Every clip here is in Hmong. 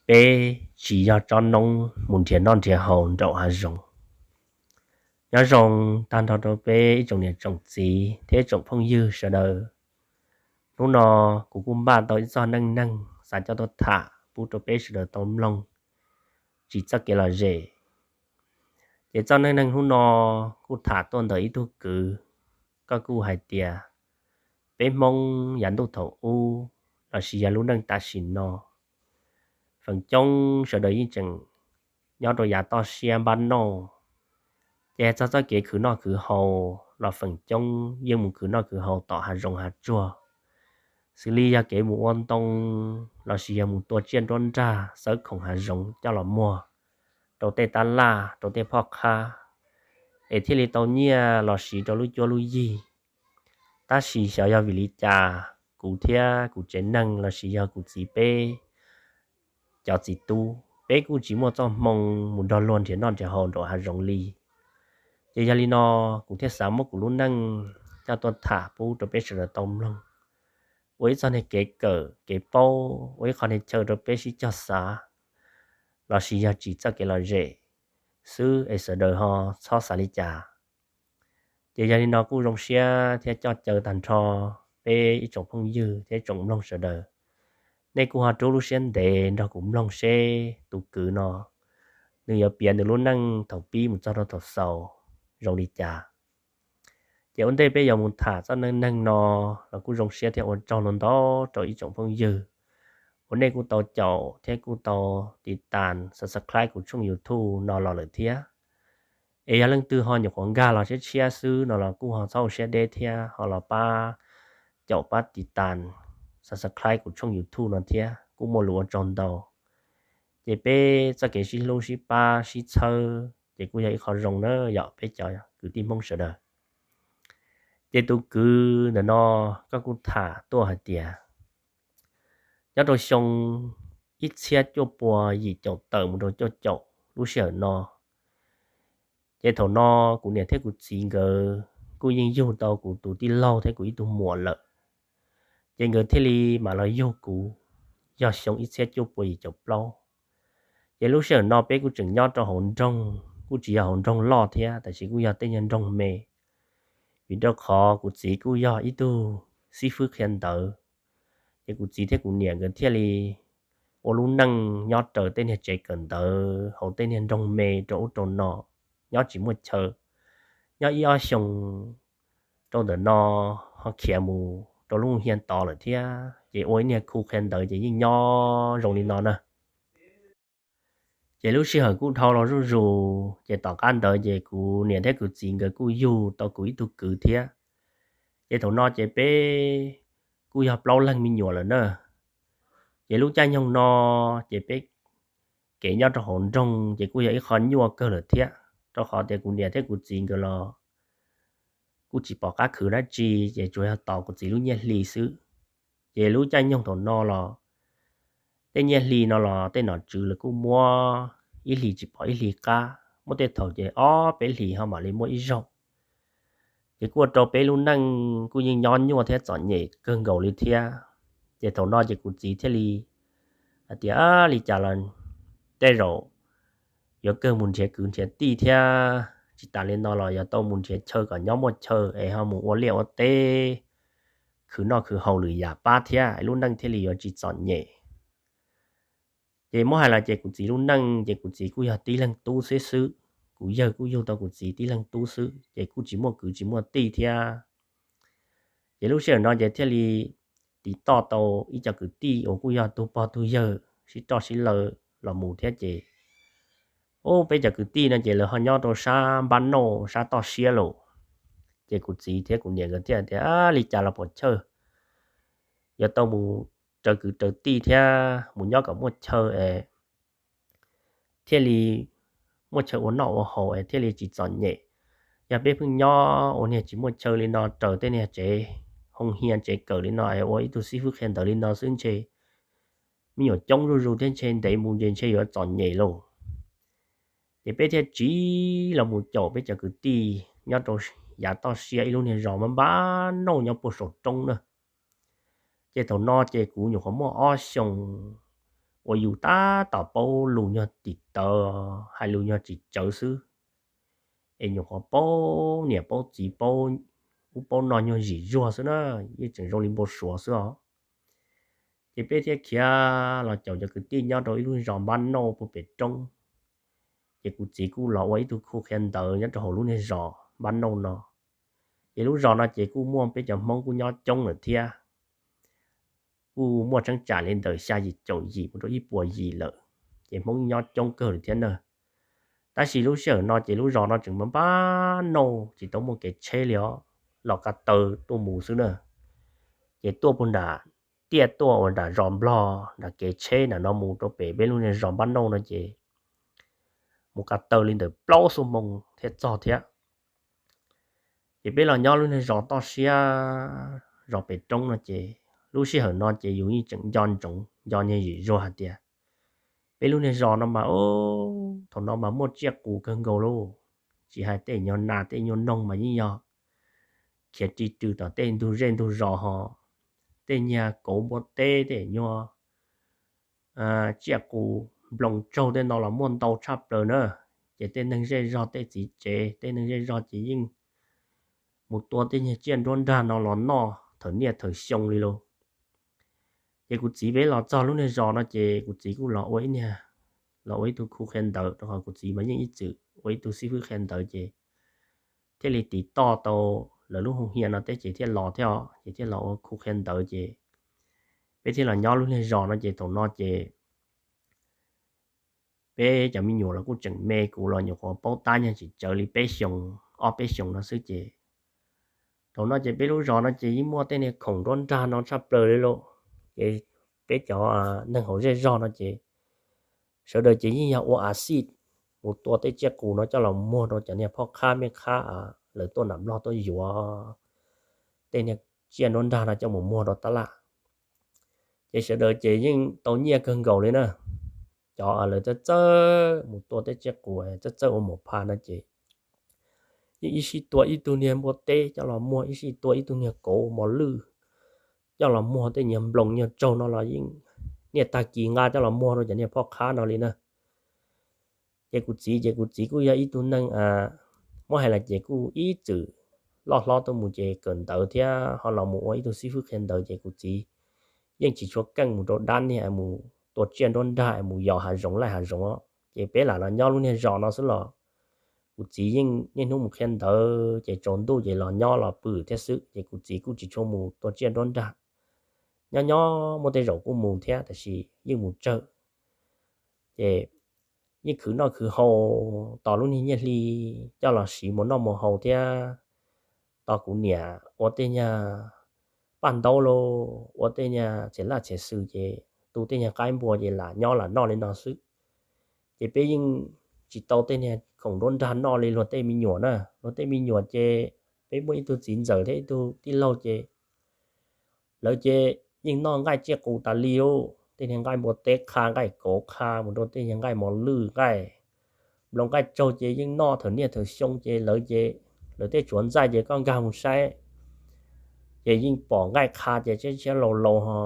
Peb tsis yog tsob noob mus nrhiav noj nrhiav haus nraum hav zoov. Nyob zoo tag nrho rau peb ib tsoom niam tsoom txiv thiab ib tsoom phooj ywg sawv daws. Hnub no kuv kuj npaj tau ib txoj neej neeg xav coj tuaj tham pub rau peb sawv daws tau mloog tsim txoj kev lom zem. Ces txoj neej neeg hnub no kuj tham tuaj ntawm ib tug kwv. Koj kuj hais tias peb Hmoob yav ntuj thaum ub lossis yog lub neej tam sim no, feem coob sawv daws yeej tseem nyob rau yav toj siab npab noj, ces txog txoj kev khwv noj khwv haus los feem coob yeej mus khwv noj khwv haus tom hav zoov hav tsuag, xws li yog kev mus ua ntoo lossis yog mus tua tsiaj nruab nrag xawb khoom hav zoov coj los muag rau tej tab laj rau tej phoj qhab, es thiaj li tau nyiaj los siv rau lub cuab lub yig. Tab sis xyov yog vim li cas kuv thiab kuv tsev neeg lossis yog kuv txiv peb cov txiv tub, peb kuj tsis muaj txoj hmoo mus nrog luag nrhiav noj nrhiav haus nraum hav zoov li. Ces yog li no, kuv thiaj xav muab kuv lub neej coj tuaj tham pub rau peb sawv daws tau mloog, ua ib txoj niag kev kawm kev paub, ua ib qho niag chaw rau peb sib cog xav lossis yog tsim txoj kev lom zem xwb es sawv daws ho txhob xav li cas. Ces yog li no kuj zoo siab thiab coj caw tag nrho peb ib tsoom phooj ywg thiab ib tsoom mloog sawv daws, nej kuj ho rub lub siab ntev nrog kuv mloog seb tus kwv no nws yuav piav nws lub neej thaum pib mus txog rau thaum xaus zoo li cas. Ces ua ntej peb yuav mus tham txoj neej neeg no los kuj zoo siab thiab ua tsaug ntau ntau rau ib tsoom phooj ywg uas nej kuj tau caum thiab kuj tau tiv tas subscribe kuv tshooj YouTube no los lawm thiab. Es yog leej twg ho nyuam qhuav nkag los tshiab tshiab xwb no los kuj ho txhob ua siab deb thiab ho los pab caum pab tiv tas subscribe kuv tshooj YouTube no thiab kuj muaj lus ua tsaug ntau. Ces peb txoj kev sib hlub sib pab sib txhawb ces kuj yog ib qho zoo na yom peb cov kwv tij Hmoob sawv daws. Ces tus kwv ntawm no koj kuj tham tuaj hais tias nyob rau xyoo ib txhiab cuaj pua yim caum tawm mus rau cuaj caum lub sij hawm no, ces thaum no kuv niam thiab kuv txiv nkawd kuj yeej yug tau kuv tus tij laug thiab kuv ib tug muam lawm. Ces nkawd thiaj li mam los yug kuv yog xyoo ib txhiab cuaj pua yim caum plaub. Ces lub sij hawm no peb kuj tseem nyob rau hauv nroog, kuj tsis yog hauv nroog loj thiab tab sis kuj yog tej niag nroog me, vim rau qhov kuv txiv kuj yog ib tug xib fwb qhia ntawv. Ces kuv txiv thiab kuv niam nkawd thiaj li ua lub neej nyob raws tej niag tsev kawm ntawv hauv tej niag nroog me rau ub rau no, nyob tsis muaj chaw. Nyob ib ob xyoos rau ntawm no ho khiav mus rau lub hiaj tod lawm thiab, ces ua ib niag khu qhia ntawv ces yeej nyob zoo li no na. Ces lub sij hawm kuj dhau los zuj zus, ces tom qab ntawd ces kuv niam thiab kuv txiv nkawd kuj yug tau kuv ib tug kwv thiab. Ces thaum no ces peb kuj yog plaub leeg me nyuam lawm na. Ces lub caij nyoog no ces peb kev nyob rau hauv nroog ces kuj yog ib qho nyuaj kawg lawm thiab, rau qhov tias kuv niam thiab kuv txiv nkawd los kuj tsis pom qab khwv dab tsi, ces tsuas yog tos kuv txiv lub nyiaj hli xwb. Ces lub caij nyoog thaum no los tej nyiaj hli no los tej nom tswv lawv kuj muab ib hlis tsis pom ib hlis qab, muaj tej thaum ces ob peb hlis ho mam li muab ib zaug. Ces kuj ua rau peb lub neej kuj yeej nyob nyuaj thiab txom nyem kawg nkaus li thiab. Ces thaum no ces kuv txiv thiaj li hais tias li cas los tej zaum yuav kawg mus nrhiav kwv nrhiav tij thiab, tsis tas li no los yuav tau mus nrhiav chaw kom nyob muaj chaw es ho mus ua liaj ua teb, khwv noj khwv haus lwm yam pab thiab lub neej thiaj li yuav tsis txom nyem. Ces muab hais los ces kuv txiv lub neej ces kuv txiv kuj yog tib leeg tub xwb xwb, kuv yawg kuj yug tau kuv txiv tib leeg tub xwb ces kuj tsis muaj kwv tsis muaj tij thiab. Ces lub sij hawm no ces thiaj li tiv toj tau ib co kwv tij uas kuj yog tug pog tug yawg sib roj sib law los mus thiab ces, ub, peb cov kwv tij no ces lawv ho nyob rau sab npab noj sab toj siab lawm. Ces kuv txiv thiab kuv niam nkawd thiaj tias li cas los puas chawj, yuav tau mus raws kwv raws tij thiab mus nyob kom muaj chaw es thiaj li muaj chaw ua noj ua haus es thiaj li tsis txom nyem. Yog peb pheej nyob ua niag tsis muaj chaw li no raws tej niag tsev hoo hia tsev kawm li no es ua ib tug xib fwb qhia ntawv li no xwb ntshe me nyuam coob zuj zus thiab ntshe ntev mus ces ntshe yuav txom nyem lauj. Ces peb thiaj tsiv los mus caum peb cov kwv tij nyob rau yav toj siab ib lub niag zos npab npab noj nyob puag saum roob na. Ces thaum no ces kuv nyuam qhuav muaj ob xyoos, uas yus tab tom paub lus nyuag tim tawv, hais lus nyuag tsis tsawv xwb, es nyuam qhuav paub niam paub txiv, paub ub paub no nyuag zim zuag xwb na, yeej tseem zoo li npau suav xwb os. Ces peb thiaj khiav los caum cov kwv tij nyob rau ib lub zos npab nauj puag pem roob. Ces kuv txiv kuj los ua ib tug khu qhia ntawv nyob rau hauv lub niag zos npab nauj no. Ces lub zos no ces kuj muaj peb cov Hmoob kuj nyob coob lawm thiab, kuj muaj cheeb tsam li ntawm xya yim caum yim mus rau ib puas yim lawm, ces Hmoob nyob coob kawg li thiab na. Tab sis lub sij hawm no ces lub zos no tseem npab nauj tsis tau muaj kev tsheb li os, los ka taw tuaj mus xwb na. Ces tuaj puag nram tiaj tuaj uas nram zos Nplog nram kev tsheb nram no mus rau pem peb lub niag zos npab nauj no ces mus ka taw li ntawm plaub xuab moos thiaj txog thiab. Ces peb los nyob lub niag zos toj siab zos pem roob no ces lub sij hawm no ces yus yeej tseem nco ntsoov nco nyuag zim zuag hais tias peb lub niag zos no mas thaum no mas muaj tsiaj qus kawg nkaus lauj. Tsis hais tej nyuag nas tej nyuag noog mas yeej yog khiav ri rws tom tej ntug zej ntug zos ho, tej nyuag kauv npua teb tej nyuag tsiaj qus nploos tsaug tej no los muaj ntau tshaj plaws na. Ces tej neeg zej zog tej txiv tsev tej neeg zej zog ces yeej mus tua tej nyuag tsiaj nruab nrag no los noj thawm niaj thawm xyoo li lauj. Ces kuv txiv peb los txog lub niag zos no ces kuv txiv kuj los ua ib niag, los ua ib tug khu qhia ntawv rau qhov kuv txiv mas yeej ib txwm ua ib tug xib fwb qhia ntawv ces thiaj li tiv toj tau lawv lub hoo hia no teb ces thiaj los thiab os, ces thiaj los ua khu qhia ntawv ces peb thiaj los nyob lub niag zos no ces thaum no ces peb cov me nyuam los kuj tseem me, kuv los nyuam qhuav paub tab nyuag tsis tsawv li peb xyoos, ob peb xyoos no xwb ces thaum no ces peb lub zos no ces yeej muaj tej niag khoom nruab nrag no tshaj plaws li lauj. Ces peb cov neeg hauv zej zog no ces sawv daws ces yeej yog ua a xij mus tua tej tsiaj qus no coj los muag rau cov niag phoj qhab mej qhab lawv tuaj nram Nplog tuaj yuav tej niag tsiaj nruab nrag no coj mus muag rau tab laj. Ces sawv daws ces yeej tau nyiaj kawg nkaus li na. Cov lawv txawj txawj mus tua tej tsiaj qus txawj txawj ua mos phaj no ces yeej ib sij tua ib tug niag npua teb coj los muag, ib sij tua ib tug niag kauv mos lwj coj los muag, tej nyuag nploos nyuag tsaug no los yeej niaj tag kis nqa coj los muag rau cov niag phoj qhab no li na. Ces kuv txiv ces kuv txiv kuj yog ib tug neeg muab hais los ces kuj ib txwm loj hlob tuaj mus ces kawm ntawv thiab ho los mus ua ib tug xib fwb qhia ntawv ces kuv txiv yeej tsis tshua keej mus rau dab niag mus tua tsiaj nruab nrag mus yos hav zoov laij hav zoov. Ces peb lam los nyob lub niag zos no xwb los kuv txiv yeej niaj hnub mus qhia ntawv ces tsaus ntuj ces los nyob los pw thiab xwb ces kuv txiv kuj tsis tshua mus tua tsiaj nruab nrag. Nyob nyob muaj tej zaum kuj mus thiab tab sis yeej mus tsawg. Ces yeej khwv noj khwv haus tos lub niag nyiaj hli coj los siv mus noj mus haus thiab tos kuv niam ua tej nyuag paj ntaub los ua tej nyuag txiav laj txiav xwm ces tu tej nyuag qaib npua ces lam nyob lam noj li no xwb. Ces peb yeej tsis tau tej niag khoom nruab nrag noj li luag tej me nyuam na. Luag tej me nyuam ces peb muaj ib tug txiv ntxawm thiab ib tug tij laug ces lawv ces yeej noj nqaij tsiaj qus tas li os, tej niag nqaij npua teb qha, nqaij kauv qha, mus rau tej niag nqaij mos lwj, nqaij nploos nqaij tsaug ces yeej noj thawm niaj thawm xyoo ces lawv ces lawv tej tsuav ntxaij ces koj nkag mus saib ces yeej pom nqaij qha ces tshiab tshiab laus laus ho,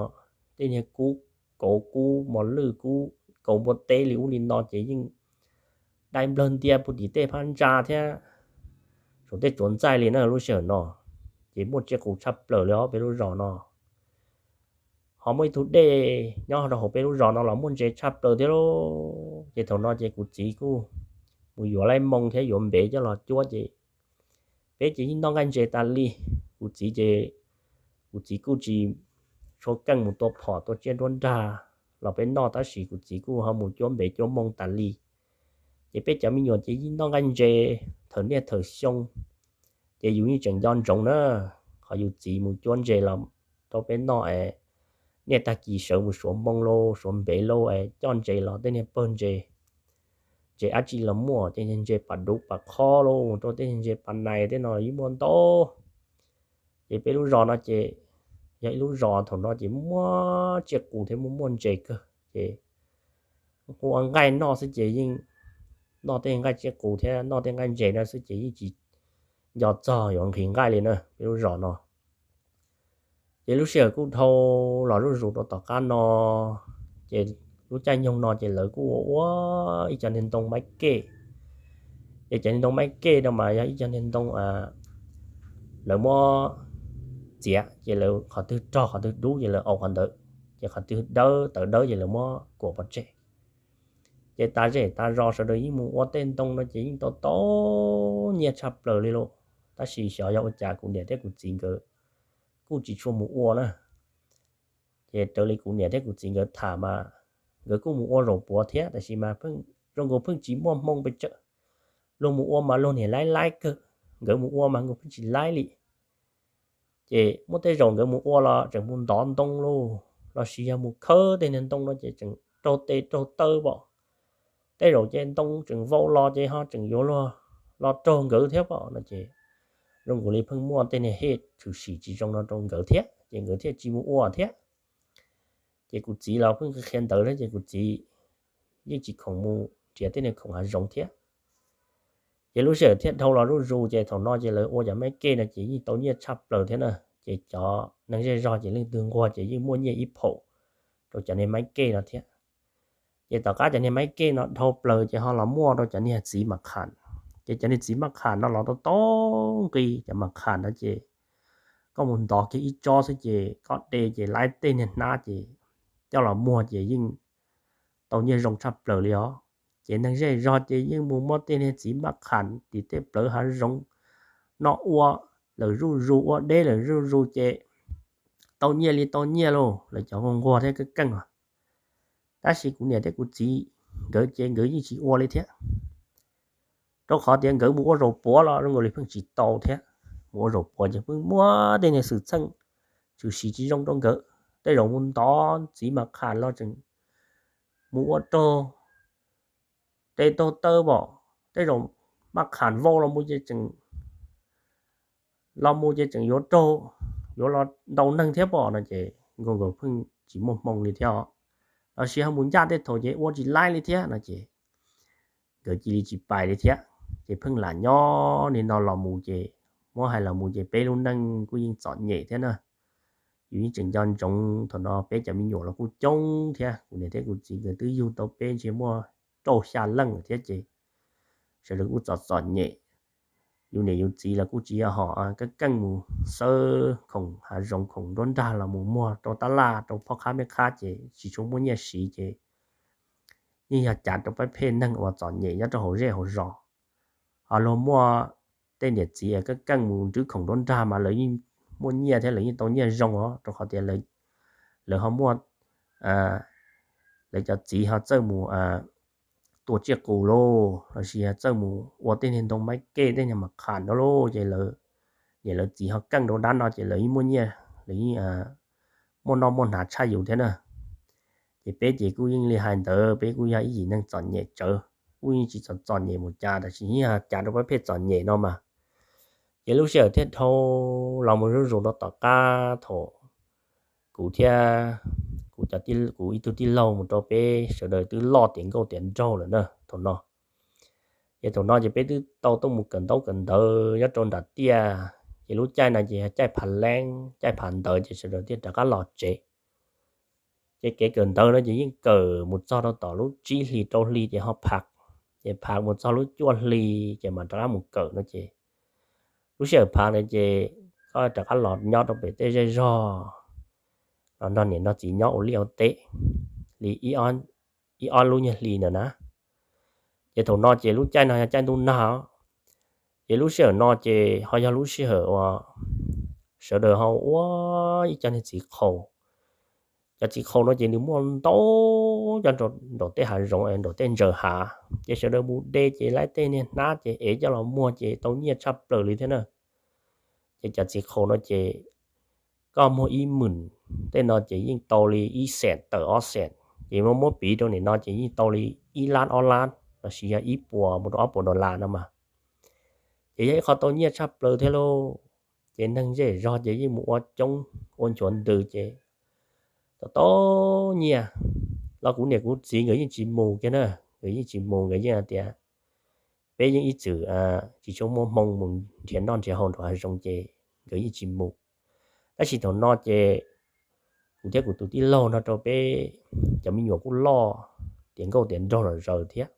tej niag kub kauv kub mos lwj kub kauv npua teb li ub li no ces yeej dai nplawg ntia puag tim tej phab ntsa thiab saum tej tsuav ntxaij li na lub sij hawm no. Ces muaj tsiaj qus tshaj plaws li os peb lub zos no. Ho muaj ib tug dej nyob rau hauv peb lub zos no los muaj ntses tshaj plaws thiab lauj. Ces thaum no ces kuv txiv kuj mus yuav laib moo thiab yuav npev coj los cuab ces peb ces yeej noj nqaij ntses tas li. Kuv txiv ces kuv txiv kuj tsis tshua keej mus tua phom tua tsiaj nruab nrag los peb noj tab sis kuv txiv kuj ho mus cuab npev cuab moo tas li. Ces peb cov me nyuam ces yeej noj nqaij ntses thawm niaj thawm xyoo. Ces yus yeej tseem nco ntsoov na, qhov yus txiv mus cuab ntses los rau peb noj es niaj tag kis sawv mus suav moo lauj suav npev lauj es coj ntses los tej niag pawg ntses, ntses dab tsi los muaj, tej niag ntses pas dub pas qhob lauj rau tej niag ntses pas nais tej no yeej muaj ntau. Ces peb lub zos no ces yog ib lub zos thaum no ces muaj tsiaj qus thiab muaj muaj ntses kawg ces ua nqaij noj xwb ces yeej noj tej nqaij tsiaj qus thiab noj tej nqaij ntses no xwb ces yeej tsis nco txog yuav nqhis nqaij li na peb lub zos no. Ces lub sij hawm kuj dhau los zuj zus rau tom qab no, ces Lub caij nyoog no ces lawv kuj ua ua ib co niag ntoo maib kej. Ces cov niag ntoo maib kej no mas yog ib co niag ntoo lawv muab txiav ces lawv qhov twg rog qhov twg dub ces lawv au qhov ntawd, ces qhov twg dawb tawv dawb ces lawv muab kuam pov tseg. Ces tas zej tas zos sawv daws yeej mus ua tej ntoo no ces yeej tau tau nyiaj tshaj plaws li lauj. Tab sis xyov yog ua cas kuv niam thiab kuv txiv nkawd kuj tsis tshua mus ua na. Ces raws li kuv niam thiab kuv txiv nkawd tham mas nkawd kuj mus ua zaum puav thiab, tab sis mas zoo nkaus pheej tsis muaj hmoo pes tsawg. Luag mus ua mas luag niam laib laib kawg, nkawd mus ua mas nkawd pheej tsis laib li. Ces muaj tej zaum nkawd mus ua los tseem mus ntov ntoo lauj, los sis yog mus khawb tej niag ntoo no ces tseem raug tes raug taw pom. Tej zaum ces ntoo tseem vau los ces ho tseem yuav luag los raug nkawd thiab pom no ces zoo nkaus li pheej muaj tej niag hej tshwm sim tsis zoo no rau nkawd thiab ces nkawd thiaj tsis mus ua thiab. Ces kuv txiv los pheej qhia ntawv thiab ces kuv txiv yeej tsis khoom mus nrhiav tej niag khoom hav zoov thiab. Ces lub sij hawm thiaj dhau los zuj zus ces thaum no ces lawv ua cov maib kej no ces yeej tau nyiaj tshaj plaws thiab na. Ces cov neeg zej zog ces leej twg nquag ces yeej muaj nyiaj ib phaum rau cov niag maib kej no thiab. Ces tom qab cov niag maib kej no dhau plaws ces ho los muaj rau cov niag txiv mas kham. Ces cov niag txiv mas kham no los tau tau nqi, cov mas kham no ces koj mus ntov kiag ib tsob xwb ces koj de ces laib tej niag hnab ces coj los muag ces yeej tau nyiaj zoo tshaj plaws li os. Ces neeg zej zog ces yeej mus muab tej niag txiv mas kham tim tej plawv hav zoov no ua lawm zuj zus, ua deb lawm zuj zus ces tau nyiaj li tau nyiaj lauj, lawv cov nquag thiab keej keej os. Tab sis kuv niam thiab kuv txiv nkawd ces nkawd yeej tsis ua li thiab, rau qhov tias nkawd mus ua zaum puav los zoo nkaus li pheej tsis tau thiab. Mus ua zaum puav ces pheej muaj tej niag xwm txheej tshwm sim tsis zoo rau nkawd. Tej zaum mus ntov txiv mas kham los tseem mus ua raug tes raug taw pom. Tej zaum mas kham vau los mus ces tseem los mus ces tseem yuav raug, yuav los ntaus neeg thiab pom no ces nkawd pheej tsis muaj hmoo li thiab os. Los sis ho mus ncaj tej thaum ces ua tsis laib li thiab no ces nkawd cia li tsis pais li thiab. Ces pheej lam nyob li no los mus ces muab hais los mus ces peb lub neej kuj yeej txom nyem thiab na. Yus yeej tseem nco ntsoov thaum no peb cov me nyuam los kuj coob thiab, kuv niam thiab kuv txiv nkawd twb yug tau peb ntshe muaj rau xya leej lawm thiab ces sawv daws kuj txom txom nyem. Yus niam yus txiv los kuj tsis yog hom keej keej mus xawb khoom hav zoov khoom nruab nrag los mus muag rau tab laj rau phob qhab meb qhab ces tsis tshua muaj nyiaj siv ces yeej yog cav rau pab phej neeg uas txom nyem nyob rau hauv zej hauv zos. Ho luag muaj tej niam txiv keej keej mus nrhiav khoom nruab nrag mas lawv yeej muaj nyiaj thiab lawv yeej tau nyiaj zoo os, rau qhov tias lawv ho muaj, lawv cov txiv ho txawj mus tua tsiaj qus lauj, los sis txawj mus ua tej niag ntoo maib kej tej niag mas kham no lauj, ces lawv niam lawv txiv ho keej rau dab no ces lawv yeej muaj nyiaj, lawv yeej muaj noj muaj hnav tshaj yus thiab na. Ces peb ces kuj yeej li hais ntawd, peb kuj yog ib yim neeg txom nyem tsawv, kuj yeej tsis txom txom nyem mus cas, tab sis yeej yog cav rau pab phej txom nyem no mas. Ces lub sij hawm thiaj dhau los mus zuj zus rau tom qab thaum kuv thiab kuv cov, kuv ib tug tij laug mus rau peb sawv daws twb loj tiav nkauj tiav nraug lawm na thaum no. Ces thaum no ces peb twb tau tuaj mus kawm ntaub kawm ntawv nyob rau nram tiaj. Ces lub caij no ces yog caij phav leeb caij phav ntawv ces sawv daws thiaj rov qab los tsev. Ces kev kawm ntawv no ces yeej kawm mus txog rau tom lub tsib hlis rau hli ces ho phav, ces phav mus txog lub cuaj hli ces mam rov qab mus kawm no ces lub sij hawm phav no ces koj rov qab los nyob rau pem tej zej zog, los nrog niam nrog txiv nyob ua liaj ua teb li ib ob lub nyuag hli ntawd na. Ces thaum no ces lub caij no yog caij ntuj nag, ces lub sij hawm no ces ho yog lub sij hawm uas sawv daws ho ua ib co niag txiv qhaus. Cov txiv qhaus no ces nws muaj ntau cov nraum tej hav zoov nraum tej ntsaws hav, ces sawv daws mus de ces laib tej niag hnab ces ev coj los muag ces tau nyiaj tshaj plaws li thiab na. Ces cov txiv qhaus no ces koj muag ib hmos tej no ces yeej tau li ib xees tawm ob xees, ces muab muab piv rau nim no ces yeej tau li ib lab ob lab los sis yog ib puas mus rau ob puas dollar no mas. Ces yog ib qho tau nyiaj tshaj plaws thiab lauj. Ces neeg zej zog ces yeej mus ua coob ua nchuav ntws ces tau tau nyiaj. Los kuv niam kuv txiv nkawd yeej tsis mus kiag na, nkawd yeej tsis mus, nkawd yeej hais tias peb yeej ib txwm tsis tshua muaj hmoo mus nrhiav noj nrhiav haus nraum hav zoov ces nkawd yeej tsis mus. Tab sis thaum no ces Kuv thiab kuv tus tij laug nrog rau peb cov me nyuam kuj loj tiav nkauj tiav nraug los zaws thiab.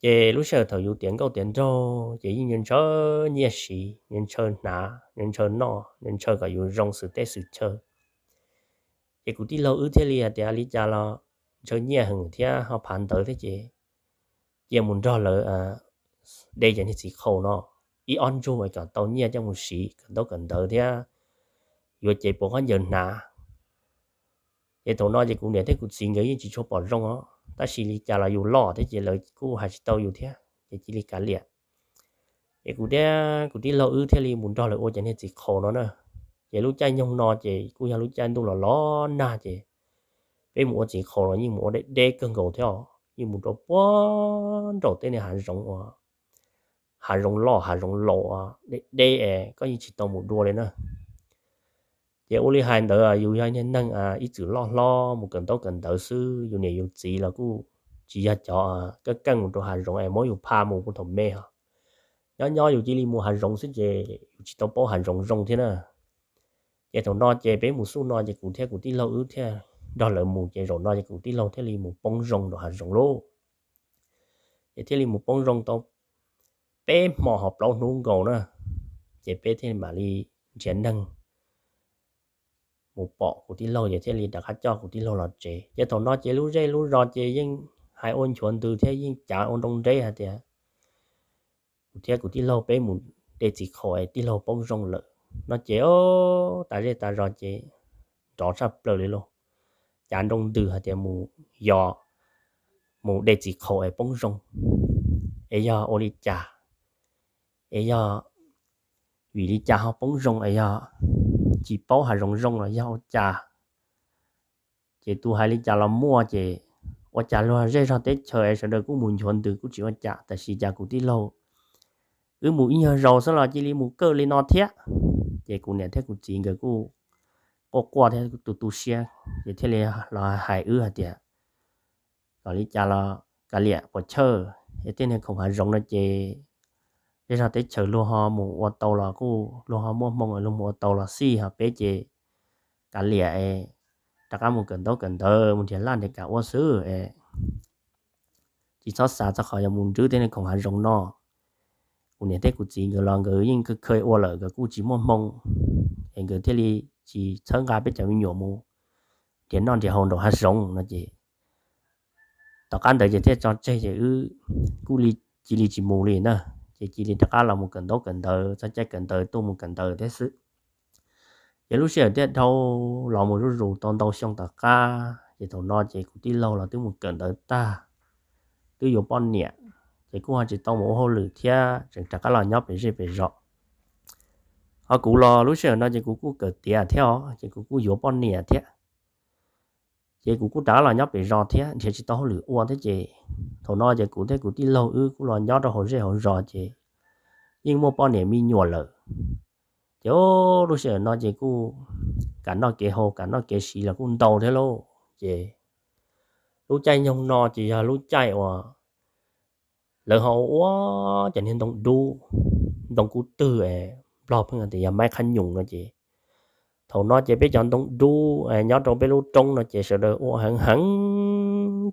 Ces lub sij hawm thaum yus tiav nkauj tiav nraug ces yeej ntshaw nyiaj siv, ntshaw hnav, ntshaw noj, ntshaw kom yus zoo xwm teb xwm chaw. Ces kuv tij laug wb thiaj li hais tias li cas los ntshaw nyiaj heev thiab ho phav ntawv thiab ces cia mus nrog lawv de cov niag txiv qhaus no ib ob ntsug es kom tau nyiaj coj mus siv kawm ntaub kawm ntawv thiab yuav cev puas khaub ncaws hnav. Ces thaum no ces kuv niam thiab kuv txiv nkawd yeej tsis tshua pom zoo os, tab sis li cas los yus loj thiab ces lawv kuj hais tsis tau yus thiab ces cia li kav liam. Ces kuv thiab kuv tij laug wb thiaj li mus nrog lawv ua cov niag txiv qhaus no na. Ces lub caij nyoog no ces kuj yog lub caij ntuj los los nag ces peb mus ua txiv qhaus los yeej mus ua deb deb kawg nkaus thiab os, yeej mus rau puag nraum tej niag hav zoov uas hav zoov loj hav zoov laus deb deb es koj yeej tsis tau mus dua li na. Ces ua li hais ntawd yus yog niag neeg ib txwm loj hlob mus kawm ntaub kawm ntawv xwb, yus niam yus txiv los kuj tsis yog cov keej keej mus rau hav zoov es muab yus pha mus puag thaum me os. Nyob nyob yus cia li mus hav zoov xwb ces yus tsis tau paub hav zoov zoo thiab na. Ces thaum no ces peb mus xub no ces kuv thiab kuv tij laug wb thiaj nrog lawv mus, ces zaum no ces kuv tij laug thiaj li mus poob zoo rau hav zoov lauj. Ces thiaj li mus poob zoo tau peb hmo ho plaub hnub nkaus na, ces peb thiaj mam li nrhiav neeg mus pom kuv tij laug ces thiaj li rov qab coj kuv tij laug los tsev. Ces thaum no ces lub zej lub zos ces yeej hais ua nchuav ntws thiab yeej cav ua nroo nreb hais tias kuv thiab kuv tij laug peb mus de txiv qhaus es tij laug poob zoo lawm no ces tas zej tas zos ces nrov tshaj plaws li lauj. Cav nroo ntws hais tias mus yos, mus de txiv qhaus es poob zoo, es yog ua li cas, es yog vim li cas ho poob zoo es yog tsis paub hav zoov zoo los yog ua cas. Ces tus hais li cas los muaj ces ua cas luag zej zog teb chaws es sawv daws kuj mus nchuav ntws kuj tsis ua cas, tab sis cas kuv tij laug wb mus ib nyuag zaus xwb los cia li mus kawj li no thiab. Ces kuv niam thiab kuv txiv nkawd kuj quaj quaj thiab tu tu siab ces thiaj li los hais wb hais tias kom li cas los kav liam puas chawj, es tej niag khoom hav zoov no ces zej zog teb chaws luag ho mus ua tau los kuj luag ho muaj hmoo luag mus ua tau los xij, ho peb ces kav liam es rov qab mus kawm ntaub kawm ntawv mus nrhiav laj nrhiav kam ua xwb es tsis txhob xav txog qhov yog mus nrhiav tej niag khoom hav zoov no. Kuv niam thiab kuv txiv nkawd los nkawd yeej kawg kha ua lawm, nkawd kuj tsis muaj hmoo, es nkawd thiaj li tsis txhawb nqa peb cov me nyuam mus nrhiav noj nrhiav haus nraum hav zoov no ces tom qab ntawd ces thiaj tso tseg ces wb kuj cia li tsis mus li na, ces cia li rov qab los mus kawm ntaub kawm ntawv, txog caij kawm ntawv tuaj mus kawm ntawv thiab xwb. Ces lub sij hawm thiaj dhau los mus zuj zus tau ntau xyoo tom qab, ces thaum no ces kuv tij laug los twb mus kawm ntawv tag, twb yuav poj niam, ces kuj ho tsis tau mus ua hauj lwm thiab tseem rov qab los nyob pem zej pem zos. Ho kuv los lub sij hawm no ces kuv kuj kawm tiav thiab os, ces kuv kuj yuav poj niam thiab, ces kuv kuj rov qab los nyob pem zos thiab nrhiav tsis tau hauj lwm ua thiab ces thaum no ces kuv thiab kuv tij laug wb kuj los nyob rau hauv zej hauv zos ces yeej muaj poj niam me nyuam lawm. Ces lub sij hawm no ces kuj kam noj kev haus kam noj kev siv los kuj ntau thiab lauj. Ces lub caij nyoog no ces yog lub caij uas lawv ho ua cov niag ntoo dub, ntoo kub twg es Nplog pheej tias yog maib qhab nyoos no ces thaum no ces peb cov ntoo dub nyob rau peb lub roob no ces sawv daws ua heev heev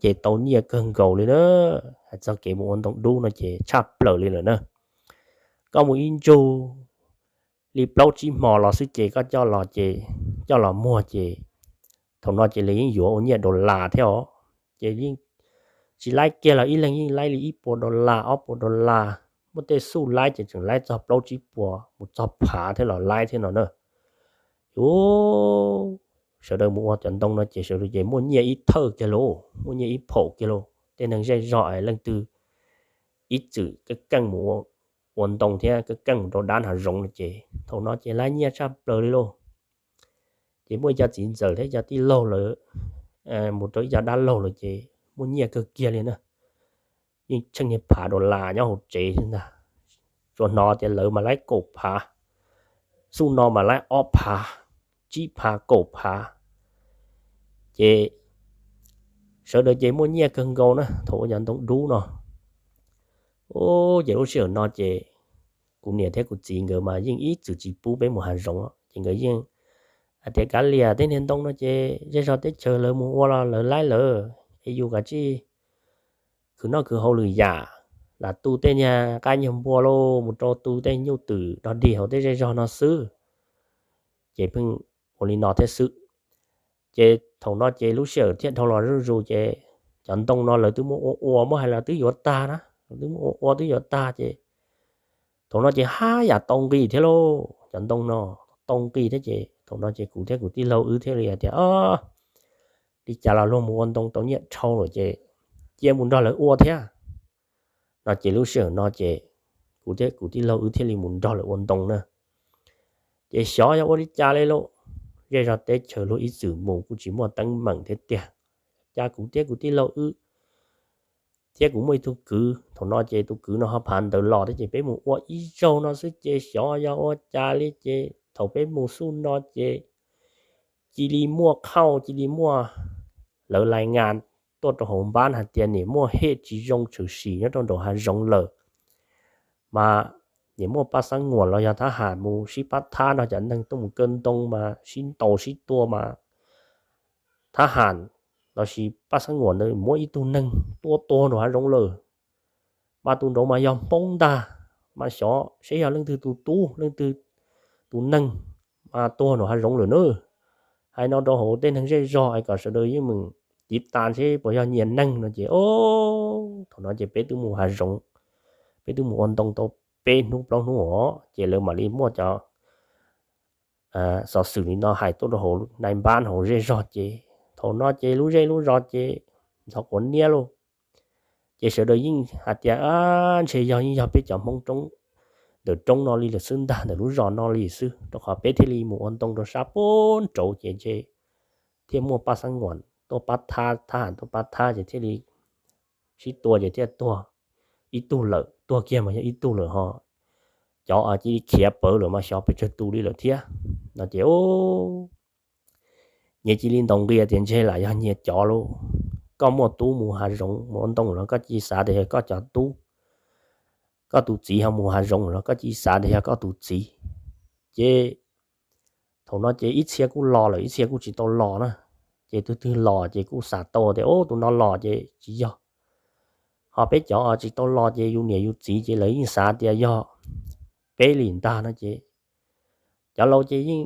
ces tau nyiaj kawg nkaus li na. Hais txog kev mus ua ntoo dub no ces tshaj plaws li lawm na. Koj mus ib ntsug li plaub tsib hmo los xwb ces koj coj los ces, coj los muag ces thaum no ces lawv yeej yuav ua nyiaj dollar thiab os. Ces yeej tsis laib kiag los ib leeg yeej laib li ib puas dollar ob puas dollar. Muaj tej xuj laib ces tseem laib txog plaub tsib puas mus txog phav thiab los laib thiab no na. Yus sawv daws mus ua cov ntoo no ces sawv daws ces muaj nyiaj ib thawj kiag lauj, muaj nyiaj ib phaum kiag lauj. Tej neeg zej zog es leej twg ib txwm keej keej mus ua ntoo thiab keej keej mus rau dab hav zoov no ces thaum no ces laib nyiaj tshaj plaws li lauj. Ces muaj ib co txiv ntxawm thiab ib co tij laug lawm mus rau ib co dab laug lawm ces muaj nyiaj kawg kiag li na. Yeej tsheej niag phav dollar nyob hauv tsev ntag. Tsuas hnov tias lawv mas laib kaum phav, xuj no mas laib ob phav, tsib phav, kaum phav. Ces sawv daws ces muaj nyiaj kawg nkaus na thaum ua cov ntoo dub no. Ces lub sij hawm no ces kuv niam thiab kuv txiv nkawd mas yeej ib txwm tsis pub peb mus hav zoov ces nkawd yeej hais tias kav liam, tej niag ntoo no ces zej zog teb chaws lawv mus ua los lawv laib lawm es yus kav tsij khwv noj khwv haus lwm yam, lam tu tej niag qaib nyuag npua los mus rau tu tej nyuj twm dog dig hauv tej zej zog no xwb. Ces pheej ua li no thiab xwb. Ces thaum no ces lub sij hawm thiaj dhau los zuj zus ces cov ntoo no lawv twb muab ua ua, muab hais los twb yuav tag na, lawv twb muab ua ua twb yuav tag ces thaum no ces haj yam tau nqi thiab lauj, cov ntoo no tau nqi thiab ces thaum no ces kuv thiab kuv tij laug wb thiaj li hais tias, Li cas los luag mus ua ntoo tau nyiaj dhau lawm ces cia mus nrog lawv ua thiab. No ces lub sij hawm no ces kuv thiab kuv tij laug wb thiaj li mus nrog lawv ua ntoo na. Ces xyov yog ua li cas li lauj, zej zog teb chaws luag ib txwm mus kuj tsis muaj teeb meem thiab tiag, cas kuv thiab kuv tij laug wb thiab kuv muaj ib tug kwv, thaum no ces tus kwv no ho phav ntawv los thiab ces peb mus ua ib zaug no xwb ces xyov yog ua cas li ces thaum peb mus xub no ces cia li muaj khauj, cia li muaj lawv lais ngas tuaj rau hauv npab hais tias niam muaj hej tsis zoo tshwm sim nyob rau nraum hav zoov lawm, mas niam muaj pab xab nguam los yog thab ham mus sib pab thab nrog cov neeg tuaj mus kaw ntoo mas sib ntaus sib tua mas thab ham lossis pab xab nguam ntawd muab ib tug neeg tua tuag nraum hav zoov lawm. Mas tus nraud mas yog Hmoob ntag, mas xyov seb yog leej twg tus tub leej twg tus neeg mas tuag nraum hav zoov lawm na. Hais no rau hauv tej neeg zej zog es kom sawv daws yeej meem tiv tas seb puas yog nyias neeg no ces, o, thaum no ces peb twb mus hav zoov, peb twb mus ua ntoo tau peb hnub plaub hnub os ces lawv mam li muaj cov xov xwm li no hais tuaj rau hauv nais npab hauv zej zog ces thaum no ces lub zej lub zos ces ntxhov quav niab lauj. Ces sawv daws yeej hais tias, ntshe yog yeej yog peb cov Hmoob roob, ntawm roob no li lawm xwb ntag, ntawm lub zos no li xwb, rau qhov peb thiaj li mus ua ntoo rau sab pem nraud ces ntshe thiaj muaj pab xab nguam tuaj pab thab, thab ham tuaj pab thab ces thiaj li sib tua ces thiaj tuag ib tug lawm, tuag kiag mas yog ib tug lawm ho cov cia li khiav pawv lawm mas xyov pes tsawg tus li lawm thiab. No ces nyias cia li ntaus nqi tias ntshe lam yog nyias cov lauj. Koj muaj tub mus hav zoov mus ua ntoo los koj cia li xav tias yog koj cov tub, koj tus txiv ho mus hav zoov los koj cia li xav tias yog koj tus txiv. Ces thaum no ces ib txhia kuj los lawm ib txhia kuj tsis tau los na. Ces tus twg los ces kuj xav tau tias, o, tus no los ces tsis yog. Ho peb cov tsis tau los ces yus niam yus txiv ces lawv yeej xav tias yog peb li ntag no ces cov laus ces yeej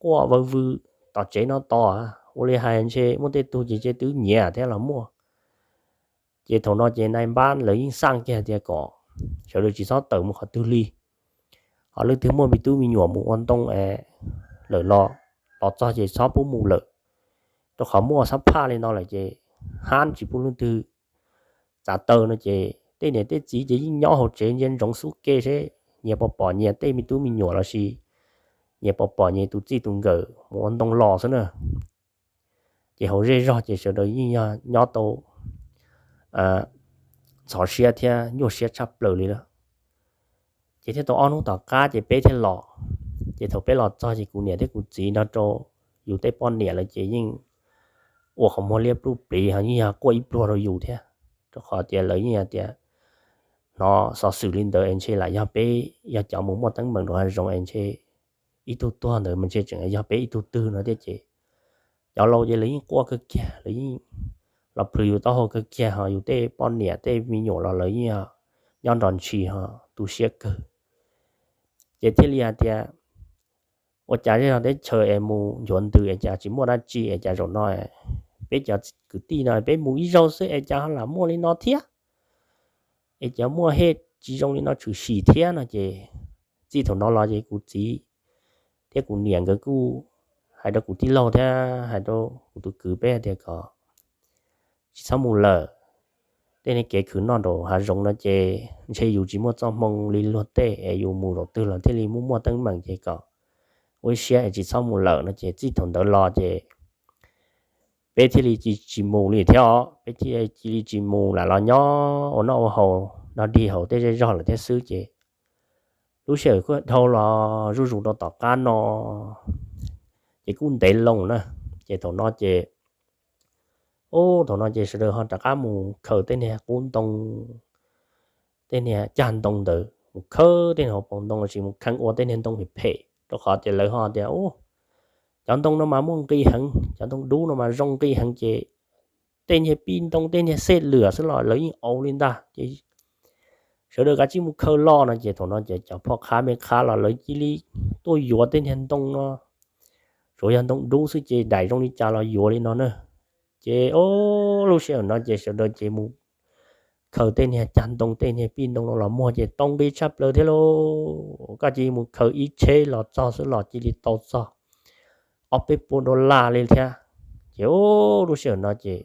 quaj vawv vwm tom tsev no tos, ua li hais ntshe muaj tej tug ces twb nyiam thiab los muaj. Ces thaum no ces nais npab lawv yeej xaj kiag tias kom sawv daws tsis txhob tawm mus qhov twg li. Ho leej twg muaj me tub me nyuam mus ua ntoo es lawm los, los txog ces txhob pub mus lawm, rau qhov muaj xab phaj li no lawm ces hab tsis pub leej twg txav taw no ces tej niam tej txiv ces yeej nyob hauv tsev ntsia ntsoov xub ke seb nyias puas pom nyias tej me tub me nyuam lossis nyias puas pom nyias tus txij tus nkawm mus ua ntoo los xwb na. Ces hauv zej zog ces sawv daws yeej yog nyob tau ntxhov siab thiab nyuaj siab tshaj plaws li lawm. Ces thiaj tau ob hnub tom qab ces peb thiaj los. Ces thaum peb los txog ces kuv niam thiab kuv txiv nrog rau yus tej poj niam lawv ces yeej ua qhov muag liab pluj pliv ho yeej yog quaj ib pluag rau yus thiab, rau qhov tias lawv yeej tias hnov xov xwm li ntawd es ntshe lam yog peb yog cov mus muaj teeb meem nraum hav zoov es ntshe ib tug tuag ntawd mas ntshe tseem yog peb ib tug twg no thiab ces cov laus ces lawv yeej quaj kawg kiag, lawv yeej los plhws yus taub hau kawg kiag ho yus tej poj niam tej me nyuam los lawv yeej nyob nrog ntshis ho tu siab kawg. Ces thiaj li hais tias ua cas zej zog teb chaws es mus nchuav ntws es cas tsis muaj dab tsi es cas zaum no peb cov kwv tij no peb mus ib zaug xwb es cas ho lam muaj li no thiab, es cas muaj hej tsis zoo li no tshwm sim thiab no ces txij thaum no los ces kuv txiv thiab kuv niam nkawd kuj hais rau kuv tij laug thiab hais rau kuv tus kwv peb tias kom tsis txhob mus lawm. Tej kev khwv noj nraum hav zoov no ces ntshe yus tsis muaj txoj hmoo li luag tej es yus mus zaum twg los thiaj li muaj muaj teeb meem ces kom ua ib siab es tsis txhob mus lawm no ces txij thaum ntawd los ces peb thiaj li tsis mus li thiab os, peb thiaj cia li tsis mus lam los nyob ua noj ua haus nrog dig hauv tej zej zog lawm thiab xwb ces lub sij hawm kuj dhau los zuj zus rau tom qab no ces kuj ntev loo na. Ces thaum no ces, ub, thaum no ces sawv daws ho rov qab mus khaws tej niag qub ntoo, tej niag cag ntoo ntawd mus khawb tej niag hauv paus ntoo lossis mus kheej ua tej niag ntoo phem phem rau qhov tias lawv ho tias, ub, cov ntoo no mas muaj nqis heev, cov ntoo dub no mas zoo nqis heev ces tej niag pij ntoo tej niag xej lwam xwb los lawv yeej auv li ntag. Ces sawv daws kav tsij mus khaws los no ces thaum no ces cov phoj qhab me qhab los lawv cia li tuaj yuav tej niag ntoo no, tsuas yog ntoo dub xwb ces daim zoo li cas los yuav li no na. Ces o, lub sij hawm no ces sawv daws ces mus khaws tej niag cag ntoo tej niag pij ntoo no los muag ces tau nqi tshaj plaws thiab lauj. Koj cia li mus khaws ib tsheb los txog xwb los cia li tau txog ob peb puas dollar li thiab. Ces o, lub sij hawm no ces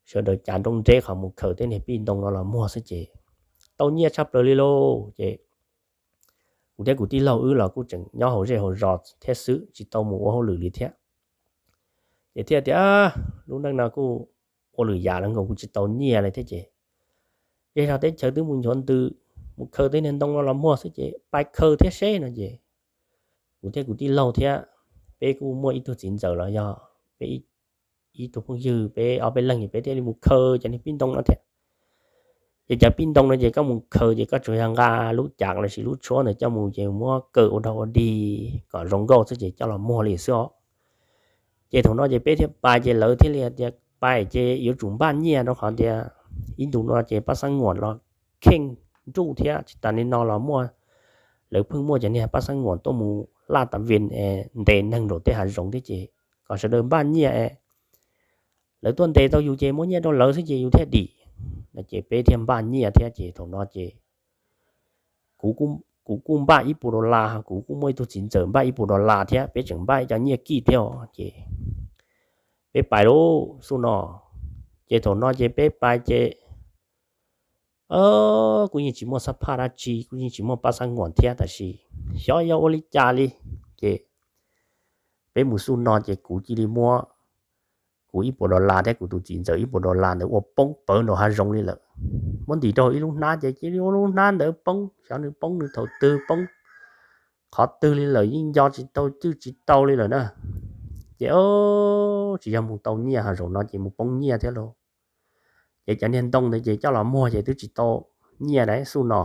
sawv daws cav nroo nreb qhov mus khaws tej niag pij ntoo no los muag xwb ces tau nyiaj tshaj plaws li lauj. Ces kuv thiab kuv tij laug wb los kuj tseem nyob hauv zej hauv zos thiab xwb tsis tau mus ua hauj lwm li thiab. Ces thiaj tias lub neej no kuj ua lwm yam los nkaus kuj tsis tau nyiaj li thiab ces zej zog teb chaws twb mus nchuav ntws mus khaws tej niag ntoo no los muag xwb ces pais khaws thiab seb no ces kuv thiab kuv tij laug thiab peb kuj muaj ib tug txiv ntxawm los yog peb ib tug phooj ywg peb ob peb leeg es peb thiaj li mus khaws cov niag pij ntoo no thiab. Ces cov pij ntoo no ces koj mus khaws ces koj tsuas yog nqa lub cav los sis lub tshuab ntawd coj mus ces muab kaw ua dog ua dig kom zoo nkauj xwb ces coj los muag li xwb os. Ces thaum no ces peb thiaj pais ces lawv thiaj li tias pais ces yuav tsum npaj nyiaj rau qhov tias ib ntus no ces pab xab nguam los kheej nruj thiab tsis tas li no los muaj, lawv pheej muaj cov niag pab xab nguam tuaj mus laj tas vin ntes neeg nraum tej hav zoov thiab ces kom sawv daws npaj nyiaj es lawv tuaj ntes tau yus ces muab nyiaj rau lawv xwb ces yus thiaj dim no ces peb thiaj npaj nyiaj thiab ces thaum no ces kuv kuj npaj ib puas dollar, kuv kuj muaj ib tug txiv ntxawm npaj ib puas dollar thiab peb tseem npaj ib co nyiaj kij thiab os ces peb pais lub xub no. Ces thaum no ces peb pais ces kuj yeej tsis muaj xab phaj dab tsi kuj yeej tsis muaj pab xab nguam thiab tab sis xyov yog ua li cas li ces peb mus xub no ces kuv cia li muab kuv ib puas dollar thiab kuv tus txiv ntxawm ib puas dollar ntawd ua poob pawv nraum hav zoov li lawm. Muab ntim rau ib lub hnab ces cia li ua lub hnab ntawd poob, xyov nws poob nws thaum twg poob qhov twg li lawm yeej nco tsis tau cwj tsis tau li lawm na. Ces tsis yog mus tau nyiaj ho zaum no ces mus poob nyiaj thiab lauj. Ces cov niag ntoo ntawd ces coj los muag ces twb tsis tau nyiaj na xub no.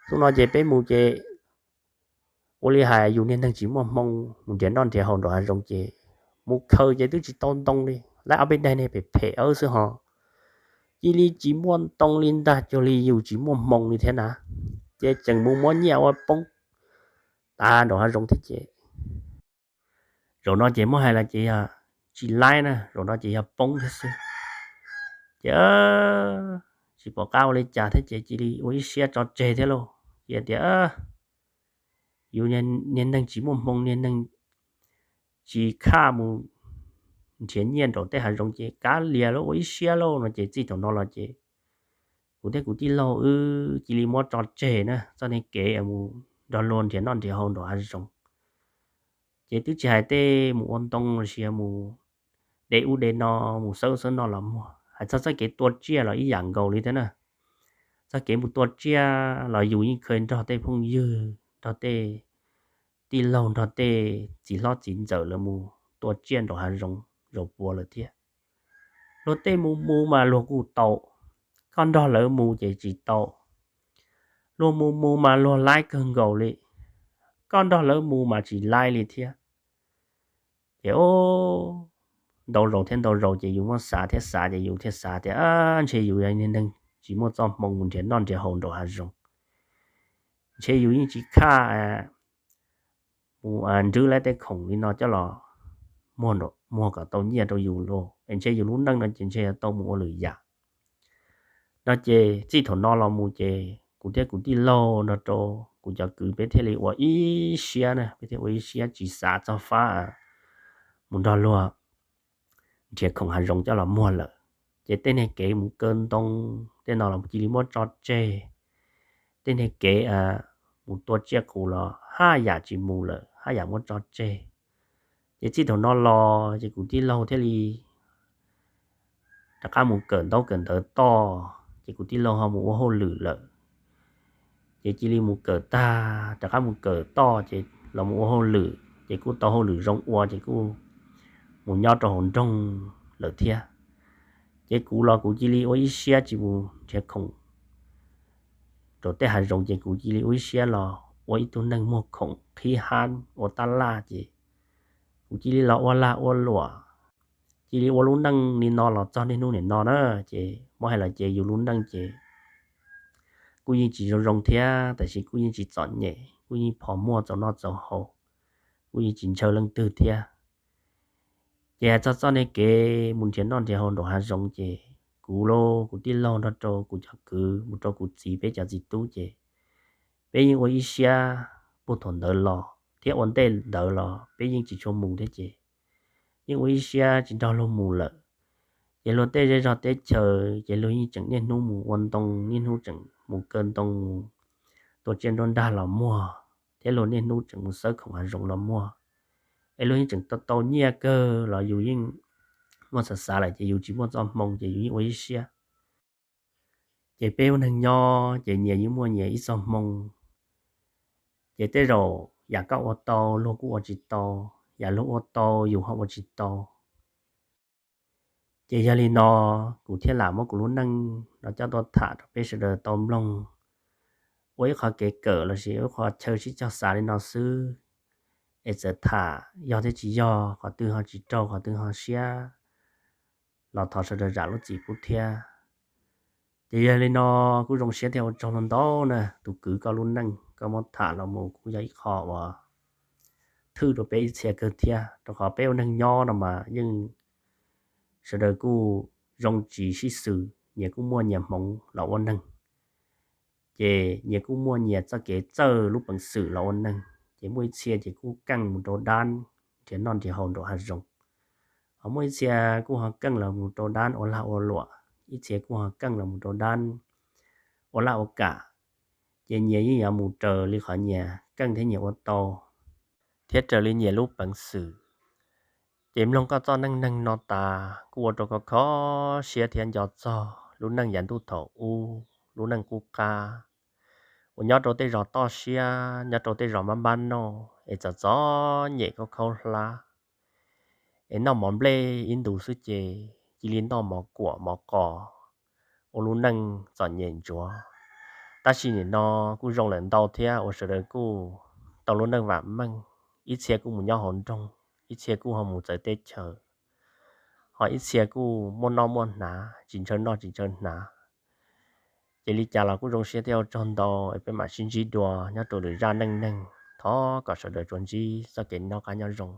Xub no ces peb mus ces ua li hais yus niag neeg tsis muaj hmoo mus nrhiav noj nrhiav haus nraum hav zoov ces mus khaws ces twb tsis tau ntoo li, lawv ob peb daim niag phem phem xwb ho cia li tsis muaj ntoo li ntag cuag li yus tsis muaj hmoo li thiab na. Ces tseem mus muab nyiaj ua poob tas nraum hav zoov thiab ces zaum no ces muab hais los ces yog tsis laib na, zaum no ces yog poob thiab xwb. Ces tsis pom qab ua li cas thiab ces cia li ua ib siab tso tseg thiab lauj. Cia tias yus niag neeg tsis muaj hmoo, niag neeg tsis khaj mus nrhiav nyiaj nraum tej hav zoov ces kav liam lauj, ua ib siab lauj no ces txij thaum no los ces kuv thiab kuv tij laug wb cia li muab tso tseg na txoj niag kev mus nrog luag nrhiav noj nrhiav haus nraum hav zoov. Ces twb tsis hais tej mus ua ntoo los sis mus de ub de no, mus xawb xawb noj los muag, hais txog txoj kev tua tsiaj los ib yam nkaus li thiab na. Txoj kev mus tua tsiaj los yus yeej kheev nrog tej phooj ywg, nrog tej tij laug, nrog tej txiv hlob txiv ntxawm lawv mus tua tsiaj nraum hav zoov zaum pua lawm thiab. Luag tej mus mus mas luag kuj tau, koj nrog lawv mus ces tsis tau. Luag mus mus mas luag laib kawg nkaus li, koj nrog lawv mus mas tsis laib li thiab. Ces ntau zaus thiab ntau zaus ces yus muab xav thiab xav ces yus thiaj xav tias ntshe yus yog neeg tsis muaj txoj hmoo mus nrhiav noj nrhiav haus nraum hav zoov. Ntshe yus yeej tsis khaj mus nrhiav lawv tej khoom li no coj los muag kom tau nyiaj rau yus lauj, es ntshe yus lub neej no ces ntshe yuav tau mus ua lwm yam no. Ces txij thaum no los mus ces kuv thiab kuv tij laug nrog rau kuv cov kwv peb thiaj li ua ib siab na, peb thiaj ua ib siab tsis xav txog fab mus nrog luag nrhiav khoom hav zoov coj los muag lawm. Ces tej niag kev mus kaw ntoo tej no los cia li muab tso tseg. Tej niag kev mus tua tsiaj qus los haj yam tsis mus lawm, haj yam muab tso tseg. Ces txij thaum no los ces kuv tij laug thiaj li rov qab mus kawm ntaub kawm ntawv toj, ces kuv tij laug ho mus ua hauj lwm lawm. Ces cia li mus kawm tag rov qab mus kawm toj ces los mus ua hauj lwm ces kuj tau hauj lwm zoo ua ces kuj mus nyob rau hauv nroog lawm thiab. Ces kuv los kuv cia li ua ib siab tsis mus nrhiav khoom rau tej hav zoov ces kuv cia li ua ib siab los ua ib tug neeg muag khoom qhib hab ua tab laj ces kuv cia li los ua lag ua luam, cia li ua lub neej li no los txog niaj hnub nim no na. Ces muab hais los ces yus lub neej ces kuj yeej tsis zoo zoo thiab, tab sis kuj yeej tsis txom nyem, kuj yeej pom muaj txaus noj txaus haus, kuj yeej tsis ntshaw leej twg thiab. Ces txog txoj niag kev mus nrhiav noj nrhiav haus nraum hav zoov ces kuv los kuv tij laug nrog rau kuv cov kwv mus rau kuv txiv peb cov txiv tub ces peb yeej ua ib siab puag thaum ntawd los thiab ua ntej ntawd los peb yeej tsis tshua mus thiab ces yeej ua ib siab tsis nrog luag mus lawm. Ces luag tej zej zog teb chaws ces luag yeej tseem niaj hnub mus ua ntoo, niaj hnub tseem mus kaw ntoo mus tua tsiaj nruab nrag los muag, thiab luag niaj hnub tseem mus xawb khoom hav zoov los muag. Es luag yeej tseem tau tau nyiaj kawg los yus yeej muaj xav xav lawm ces yus tsis muaj txoj hmoo ces yus yeej ua ib siab. Ces peb ua neeg nyob ces nyias yeej muaj nyias ib txoj hmoo. Ces tej zaum yam koj ua tau luag kuj ua tsis tau, yam luag ua tau yus ho ua tsis tau. Ces yog li no kuv thiaj lam muab kuv lub neej no coj tuaj tham rau peb sawv daws tau mloog ua ib qho kev kawm lossis ua ib qho chaw sib cog xav li no xwb. Es txawm tham yog thiab tsis yog, qhov twg ho tsis raug, qhov twg ho siab los thov sawv daws zam lub txim pub thiab. Ces yog li no kuj zoo siab thiab ua tsaug ntau ntau na tus kwv, koj lub neej koj muab tham los mus kuj yog ib qho uas thwj rau peb ib txhia kawg thiab, rau qhov peb ua neeg nyob no mas yeej sawv daws kuj zoo tsis sib xws, nyias kuj muaj nyias hmoov los ua neeg, ces nyias kuj muaj nyias txoj kev txawj lub peev xwm los ua neeg. Ces muaj ib txhia ces kuj keej mus rau dab nrhiav noj nrhiav haus nraum hav zoov, ho muaj ib txhia kuj ho keej los mus rau dab ua lag ua luam, ib txhia kuj ho keej los mus rau dab ua laj ua kam. Ces nyias yeej yuav mus raws li qhov nyias keej thiab nyias ua tau thiab raws li nyias lub peev xwm. Ces mloog koj txoj neej neeg no tas kuj ua rau koj kho siab thiab nco txog lub neej yav ntuj thaum ub, lub neej qub qab uas nyob rau tej zos toj siab, nyob rau tej zos mab npab noj es txom txom nyem khaub khaub hlab, es noj mov nplej ib ntus xwb ces cia li noj mov kuam mov qos, ua lub neej txom nyem ntsuav. Tab sis nim no kuj zoo lawm ntau thiab uas sawv daws kuj tau lub neej vam meej, ib txhia kuj mus nyob hauv nroog, ib txhia kuj ho mus txawv teb chaws, ho ib txhia kuj muaj noj muaj hnav, tsis ntshaw noj tsis ntshaw hnav. Ces li cas los kuj zoo siab thiab ua tsaug ntau, es peb mam sib ntsib dua nyob rau lwm zaj neej neeg. Thov kom sawv daws tsuas ntsib txoj kev noj qab nyob zoo.